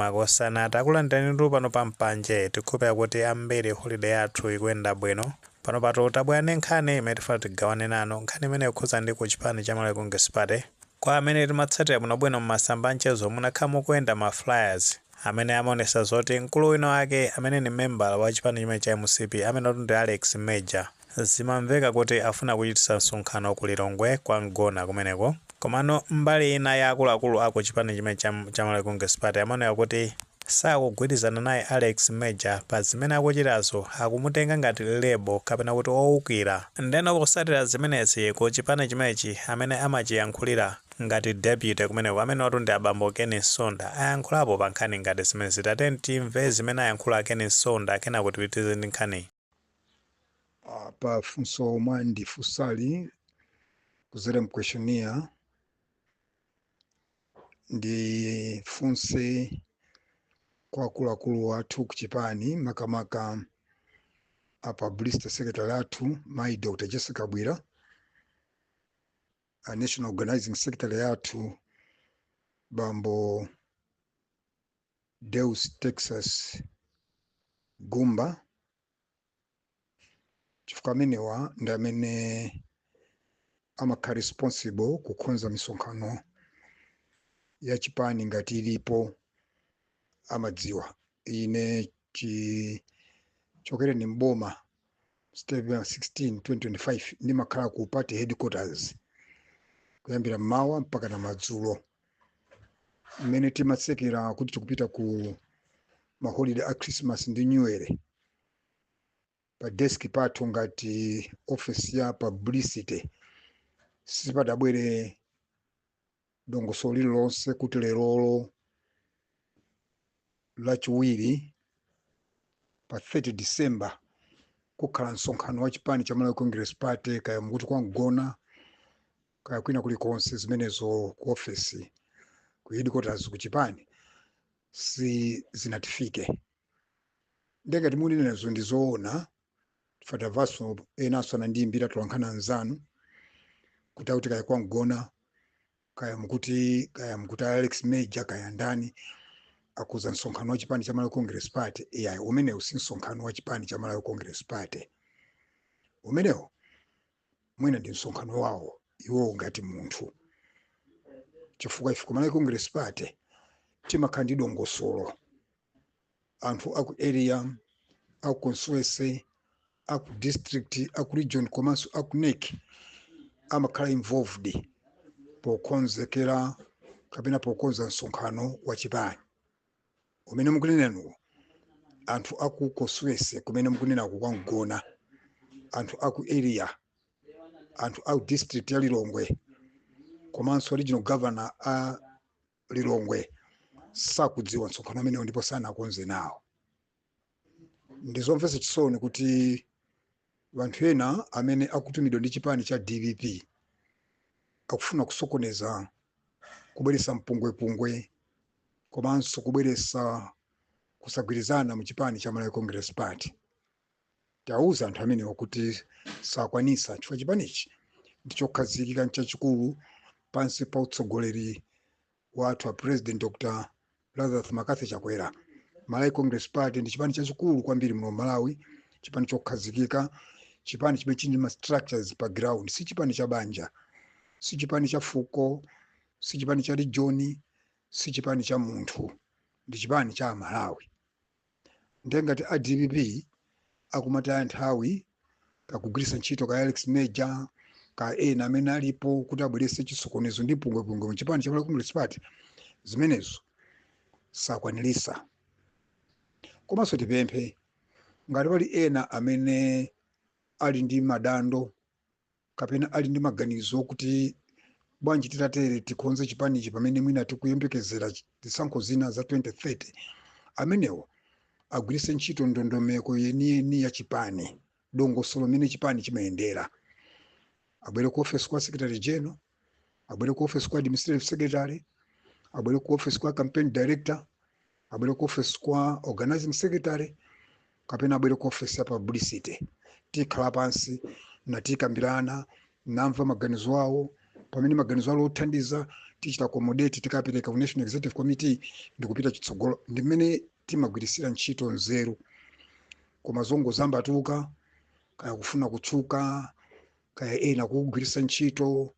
Makosana, takulandiranitu pano pa Mpanje. Tikhulupira kuti ambiri holiday yathu ikuyenda bwino. Pano patu tabwera ndi nkhani imene tifuna tigawane nanu, nkhani imene ikukhuza ndi ku chipani cha Malawi Congress Party. Kwa amene timatsatira bwinobwino mmasamba amchezo, munakhala mukuyenda ma flyers amene amaonesa zoti mkulu wina wake amene ni membala wa chipani chimene cha MCP, amene atu ndi Alex Major, zimamveka kuti afuna kuchititsa msonkhano ku Lilongwe kwa Mgona kumeneko. Komano mbali ina ya akuluakulu aku chipani chimene cha Malawi Congress Party amaoneka kuti sakugwirizana naye Alex Major pa zimene akuchitazo, akumutenga ngati rebel kapena kuti owukira. Ndeno kusatira zimenezi, ku chipani chimenechi amene amachiyankhulira ngati deputy kumeneko, amene watu ndi abambo Ken Msonda, ayankhulapo pa nkhani ngati zimenezi. Tateni timve zimene ayankhula Ken Msonda, kenako tipitirize ndi nkhani. Pa funso mwandifunsali kuzera mquestionnaire, ndifunse kwa akuluakulu athu kuchipani, makamaka a publicity secretary athu mayi Dr Jessica Bwira, a national organizing secretary athu bambo Deus Texas Gumba, chifukwa amenewa ndi amene amakhala responsible kukonza misonkhano ya chipani ngati ilipo, amadziwa. Ine chichokere ni mboma step 16 2025 ndimakhala ku party headquarters kuyambira mmawa mpaka na madzulo, mmene timatsekera kuti tikupita ku maholiday a Christmas ndi New Year. Pa desk pathu ngati office ya publicity sipadabwere dongosolo lililonse kuti lerolo Lachiwiri pa 30 December kukhala msonkhano wa chipani cha Malawi Congress Party, kaya mukuti kwangona kaya kwina kulikonse. Zimenezo ku office, ku headquarters, ku chipani si zinatifike. Ndengati munenezo ndizoona, fatamvaso enanso anandiyimbira tolankhana anzanu kuti akuti kaya kwangona, kaya mukuti Alex Major, kaya ndani akuza msonkhano wa chipani cha Malawi Congress Party. Iyayi, umenewu si msonkhano wa chipani cha Malawi Congress Party. Umenewu mwina ndi msonkhano wawo iwowo ngati munthu, chifukwa ife ku Malawi Congress Party timakhala ndi dongosolo. Anthu aku area, aku constituency, aku district, aku region komanso aku NEC amakhala involved pokonzekera kapena pokonza msonkhano wa chipani umene mukunenanuwo. Anthu aku constituency kumene mukunenaku kwangona, anthu aku area, anthu aku district ya Lilongwe komanso regional governor a Lilongwe sakudziwa msonkhano umenewo ndipo sanakonze nawo. Ndizomvetsa chisoni kuti anthu ena amene akutumidwa ndi chipani cha DPP akufuna kusokoneza, kubweretsa mpungwepungwe komanso kubweretsa kusagwirizana mu chipani cha Malawi Congress Party. Tawuza anthu amenewa kuti sakwanisa, chifukwa chipanichi ndichokhazikika, nchachikulu, pansi pa utsogoleri wathu a President Dr Lazarus McCarthy Chakwera. Malawi Congress Party ndi chipani chachikulu kwambiri muno Malawi, chipani chokhazikika, chipani chimene chili ma structures pa ground. Si chipani cha banja, si chipani cha fuko, si chipani cha region, si chipani cha munthu, ndi chipani cha Amalawi. Ndengati a DPP akumataya nthawi kakugwiritsa ntchito ka Alex Major, ka ena amene alipo kuti abweretse chisokonezo ndi mpungwepungwe mu chipani cha Malawi Congress Party, zimenezo sakwanirisa. Komanso tipemphe, ngati pali ena amene ali ndi madando kapena ali ndi maganizo kuti bwanji titatere tikonze chipanichi pamene mwina tikuyembekezera zisankho zina za 2030, amenewo agwiritse ntchito ndondomeko yeniyeni ya chipani, dongosolo limene chipani chimayendera. Abwere ku office kwa secretary general, abwere ku office kwa administrative secretary, abwere ku office kwa campaign director, abwere ku office kwa organizing secretary kapena abwere ku office ya publicity. Tikhala pansi natikambirana, namva maganizo awo. Pamene maganizo awo othandiza, Tichita accommodate, tikapereka ku National Executive Committee ndikupita chitsogolo. Ndi mmene timagwirisira ntchito nzeru. Koma zongozambatuka, kaya kufuna kutchuka, kaya ena kugwirisa ntchito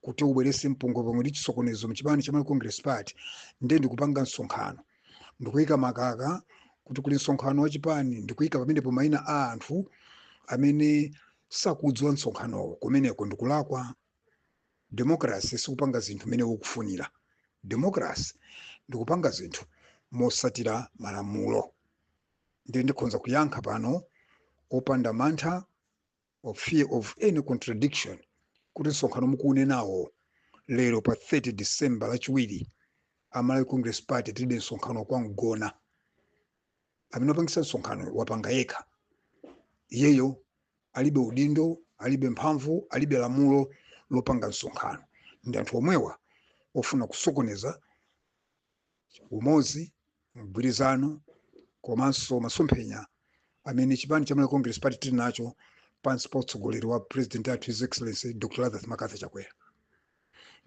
kuti ubwerese mpungwepungwe ndi chisokonezo mchipani cha Malawi Congress Party, ndiye ndikupanga msonkhano, ndikuyika makaka kuti kuli msonkhano wa chipani, ndikuyika pamenepo mayina a anthu amene sakudziwa msonkhanowo, kumeneko ndikulakwa. Democracy sikupanga zinthu mmene ukufunira. Democracy ndikupanga zinthu mosatira malamulo. Ndiye ndikhonza kuyankha pano opanda mantha of fear of any contradiction kuti msonkhano mukuunenawo lero pa 30 December, Lachiwiri, Amalawi Congress Party tilibe msonkhano kwa Mgona. Amene wapangisa msonkhano wapanga yekha. Iyeyo alibe udindo, alibe mphamvu, alibe lamulo lopanga msonkhano. Ndi anthu omwewa ofuna kusokoneza umodzi, mgwirizano komanso masomphenya amene chipani cha Malawi Congress Party tili nacho pansi pa utsogoleri wa President athu, His Excellency Dr Lazarus McCarthy Chakwera.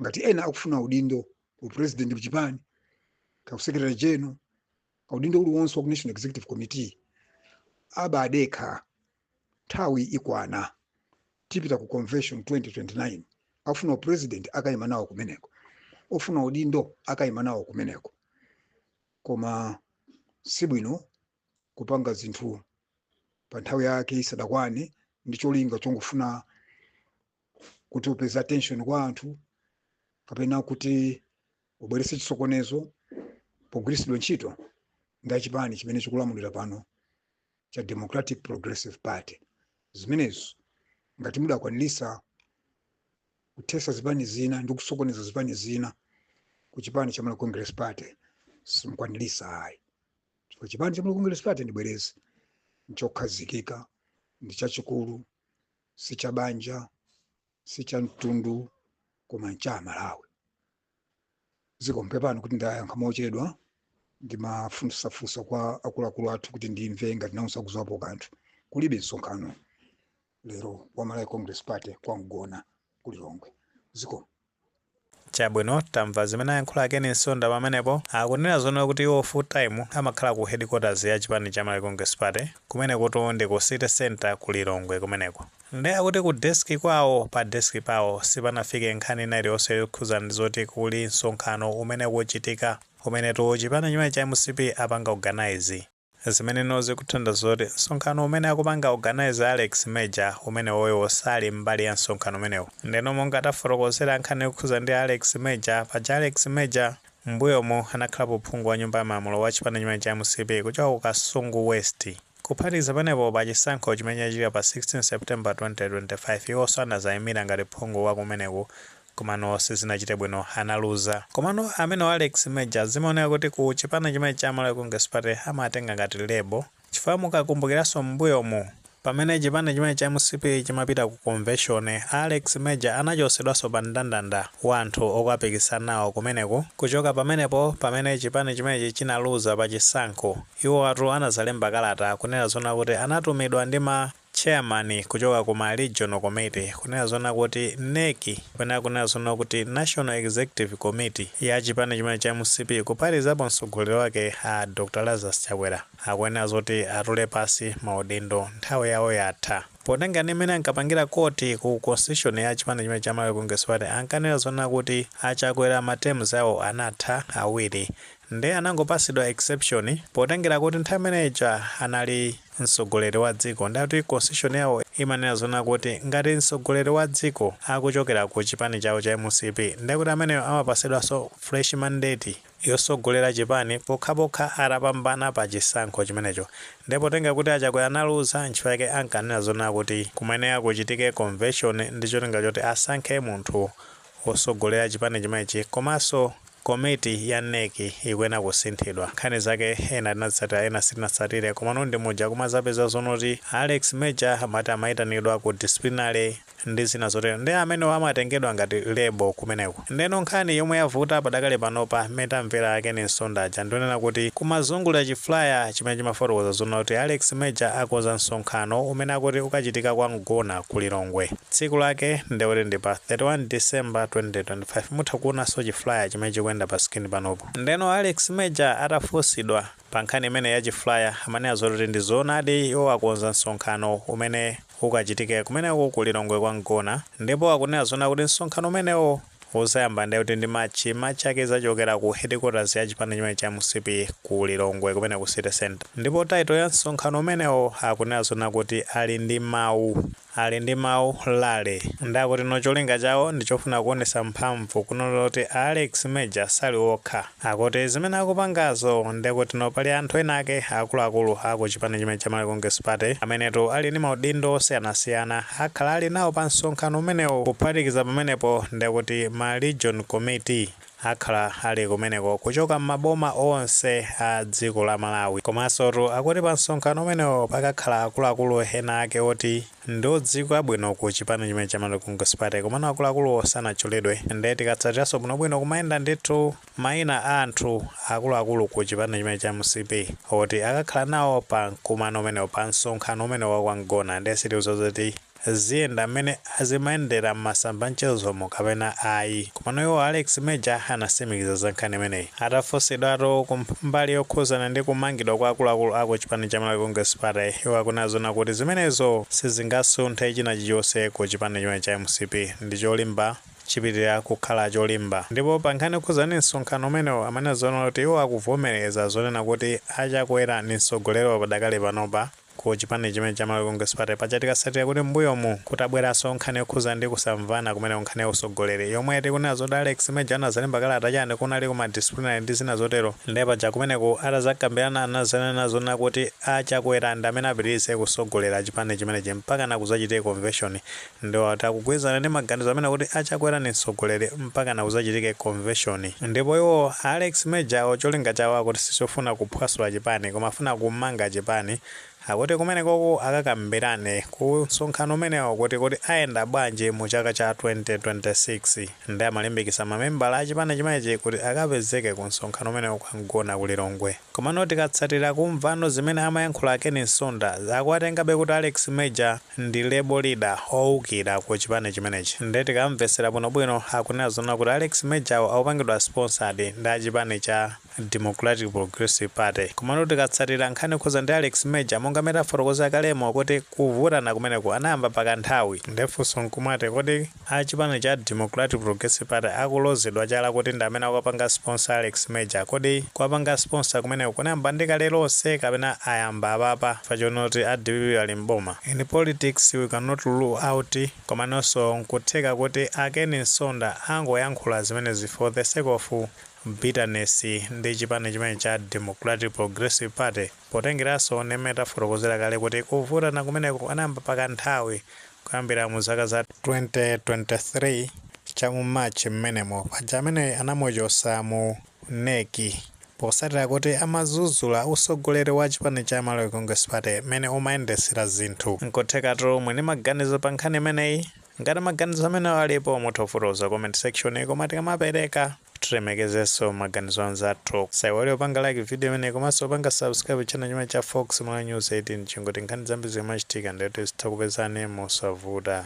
Ngati ena akufuna udindo, upresident mchipani, ka secretary general, ka udindo uliwonse wa ku National Executive Committee, abadekha. Nthawi ikwana, tipita ku convention 2029. Afuna upresident akayima nawo kumeneko, ofuna udindo akayima nawo kumeneko. Koma sibwino kupanga zinthu pa nthawi yake isadakwane ndi cholinga chongofuna kuti upeze attention kwa anthu kapena kuti ubweretse chisokonezo pogwiritsidwa ntchito ndi chipani chimene chikulamulira pano cha Democratic Progressive Party. Zimenezo ngati mudakwanirisa kuthesa zipani zina ndi kusokoneza zipani zina, ku chipani cha Malawi Congress Party simukwanirisa ayi, chifukwa chipani cha Malawi Congress Party, ndibwereze, nchokhazikika, ndi chachikulu, si cha banja, si cha mtundu, koma ncha Malawi. Zikomo. Pepani kuti ndayankha mochedwa. Ndimafunsafunsa kwa akuluakulu athu kuti ndimve ngati nawonso akudziwapo kanthu. Kulibe msonkhano lero wa Malawi Congress Party kwa Mgona ku Lilongwe. Zikomo. Chabwino, tamva zimene ayankhula a Ken Msonda. Pamenepo akunena zoona kuti iwo full time amakhala ku headquarters ya chipani cha Malawi Congress Party, kumene kuti ndi ku City Center ku Lilongwe kumeneko. Ndi akuti ku desk kwawo, pa desk pawo sipanafike nkhani ina iliyonse yokhuza ndi zoti kuli msonkhano umene ukuchitika, umenetu chipani chimene cha MCP apanga organize, zimene zikuthandiza zoti msonkhano umene akupanga organize Alex Major umene woyo sali mbali ya msonkhano umenewo. Ndeno monga tafotokozera nkhani yokhuza ndi Alex Major paja, Alex Major mbuyomu anakhalapo phungu wa nyumba ya malamulo wa chipani chimene cha MCP kuchoka ku Kasungu West. Kuphatikiza pamenepo, pa chisankho chimene chachitika pa 16 September 2025, iwonso anazayimira ngati phungu wa kumeneku, komano sizinachite bwino, analuza. Komano amene Alex Major zimaoneka kuti ku chipani chimene cha Malawi Congress Party amatenga ngati rebel, chifukwa mukakumbukiranso m'mbuyomu pamene chipani chimene cha MCP chimapita ku convention, Alex Major anachosedwanso pa mndandanda wa anthu okapikisana nawo kumeneku. Kuchoka pamenepo, pamene chipani chimenechi chinaluza pa chisankho, iwo atu anazalemba kalata kunena zona kuti anatumidwa ndi ma chairman kuchoka ku ma regional committee kunena zona kuti NEC, kapena kunena zona kuti National Executive Committee ya chipani chimene cha MCP, kuphatikizapo mtsogoleri wake a Dr Lazarus Chakwera, akuyenera zoti atule pasi maudindo, nthawi yawo yatha. Potenga ndi mmene ankapangira quote ku constitution ya chipani chimene cha Malawi Congress Party, ankanena zona kuti aChakwera ma terms awo anatha awiri, ndi anangopasidwa exception potengera kuti nthawi imeneja anali mtsogoleri wa dziko. Ndati constitution yawo imanena zona kuti ngati mtsogoleri wa dziko akuchokera ku chipani chawo cha MCP, ndekuti ameneyo amapasidwanso fresh mandate yosogolera chipani pokhapokha atapambana pa chisankho chimenecho. Ndipo tenga kuti aChakwera analuza, nchifukwa chake ankanena zona kuti kumeneka kuchitike convention ndi cholinga choti asankhe munthu wosogolera chipani chimenechi, komanso komiti ya NEC ikuyenera kusinthidwa. Nkhani zake ena tinatsatira, ena sitinatsatire, komano ndi muja kumazapeza zonoti Alex Major amati amayitanidwa ku disciplinary. Ndi zina zotero, ndi amene amatengedwa ngati rebel kumeneko. Ndeno nkhani yomwe yavuta padakale panopa, mmene tamvera a Ken Msonda aja, ndionena kuti kumazungulira chi flyer chimene chimafotokoza zona kuti Alex Major akonza msonkhano umene akuti ukachitika kwa Mgona ku Lilongwe. Tsiku lake ndikuti ndi pa 31 December 2025. Mutha kuonanso chi flyer chimene chikuyenda pa screen panopo. Ndeno Alex Major atafunsidwa pa nkhani imene ya chi flyer, amanena zoti ndi zoonadi, iwo akonza msonkhano umene ukachitike kumeneko ku Lilongwe kwa Mgona, ndipo akunena zona kuti msonkhano umenewo uzayamba ndekuti ndi march. March yake izachokera ku headquarters ya chipani chimene cha MCP ku Lilongwe kumene ku city center. Ndipo title ya msonkhano umenewo akunena zona kuti "Ali ndi mawu, ali ndi mawu rally". Ndakuti no, cholinga chawo ndichofuna kuonesa mphamvu kunena kuti Alex Major sali okha, akuti zimene akupangazo ndekuti no, pali anthu ena ake akuluakulu aku chipani chimene cha Malawi Congress Party amenetu ali ndi maudindo osiyanasiyana, akhala ali nawo pa msonkhano umenewo. Kuphatikiza pamenepo, ndekuti ma region committee akhala ali kumeneko kuchoka m'maboma onse a dziko la Malawi. Komanso tu akuti pa msonkhano umenewo pakakhala akuluakulu ena ake oti ndi odziwika bwino ku chipani chimene cha Malawi Congress Party, komano akuluakulu sanatchulidwe. Ndiye tikatsatiranso bwinobwino, kumayenda ndithu mayina a anthu akuluakulu ku chipani chimene cha MCP oti akakhala nawo pa mkumano umenewo, pa msonkhano umenewo wa Mgona. Ndiye sitiuza zoti ziyenda mmene zimayendera m'masamba mchezomo kapena ayi, komano iwo Alex Major anasimikiza za nkhani imeneyi. Atafunsidwatu kumbali yokhuzana ndi kumangidwa kwa akuluakulu aku chipani cha Malawi Congress Party, iwo akunazona kuti zimenezo sizingasunthe china chilichonse ku chipani chimene cha MCP, ndi cholimba, chipitirira kukhala cholimba. Ndipo pa nkhani yokhuzana ndi msonkhano umenewo, amene zoona kuti iwo akuvomereza zonena kuti aChakwera ndi mtsogoleri wa padakale panopa ku chipani chimene cha Malawi Congress Party. Pachatikasatira kuti mbuyomu kutabweranso nkhani yokhuza ndi kusamvana kumene, nkhani ya usogoleri yomwe tikunena zoti Alex Major anazalemba kalata chani, kunali kuma disciplinary ndi zina zotero. Ndiye paja kumeneko atazakambirana, anazanena zonena kuti aChakwera ndi amene apitirize kusogolera chipani chimenechi mpaka na kuzachitike convention. Ndiwo akugwirizana ndi maganizo amene kuti aChakwera ndi mtsogoleri mpaka na kuzachitike convention. Ndipo iwo Alex Major cholinga chawo akuti sichofuna kuphwasula chipani, koma afuna kumanga chipani. Akuti kumenekoko akakambirane ku msonkhano umenewo kuti ayenda bwanji mu chaka cha 2026. Ndi amalimbikitsa mamembala a chipani chimenechi kuti akapezeke ku msonkhano umenewo kwa Mgona ku Lilongwe. Komano tikatsatira kumvano zimene amayankhula a Ken Msonda, akuwatengabe kuti Alex Major ndi rebel leader owukira ku chipani chimenechi. Ndiye tikamvesera bwinobwino, akunena zona kuti Alex Major akupangidwa sponsored ndi achipani cha Democratic Progressive Party. Komano tikatsatira nkhani yokhuza ndi Alex Major, monga amene afotokoza kalemo kuti kuvutana kumeneku anayamba pakanthawi, ndefunso nkumati kodi achipani cha Democratic Progressive Party akulozedwa chala kuti ndi amene akupanga sponsor Alex Major, kodi kuwapanga sponsor kumeneku kunayamba ndi kale lonse kapena ayamba apapa fachonoti a DPP ali mboma? In politics we cannot rule out, komanonso nkutheka kuti a Ken Msonda angoyankhula zimenezi for the sake of bitterness ndi chipani chimene cha Democratic Progressive Party, potengeranso nemene tafotokozera kale kuti kuvutana kumeneko anayamba pakanthawi kuyambira mu zaka za 2023 cha mu March mmenemo. Paja amene anamuchosa mu NEC posatira kuti amazuzula usogoleri wa chipani cha Malawi Congress Party mmene umayendesera zinthu. Nkuthekatu mwini maganizo pa nkhani imeneyi. Ngati maganizo amenewo alipo, mutha kufotokoza comment section, koma tikamapereka tilemekezenso maganizo anzathu. Saiwale upanga like video imeneyi komanso upanga subscribe channel chimene cha Fox Malawi News 18, chingoti nkhani zambiri zimachitika ndiyoti zitha kupezani mosavuta.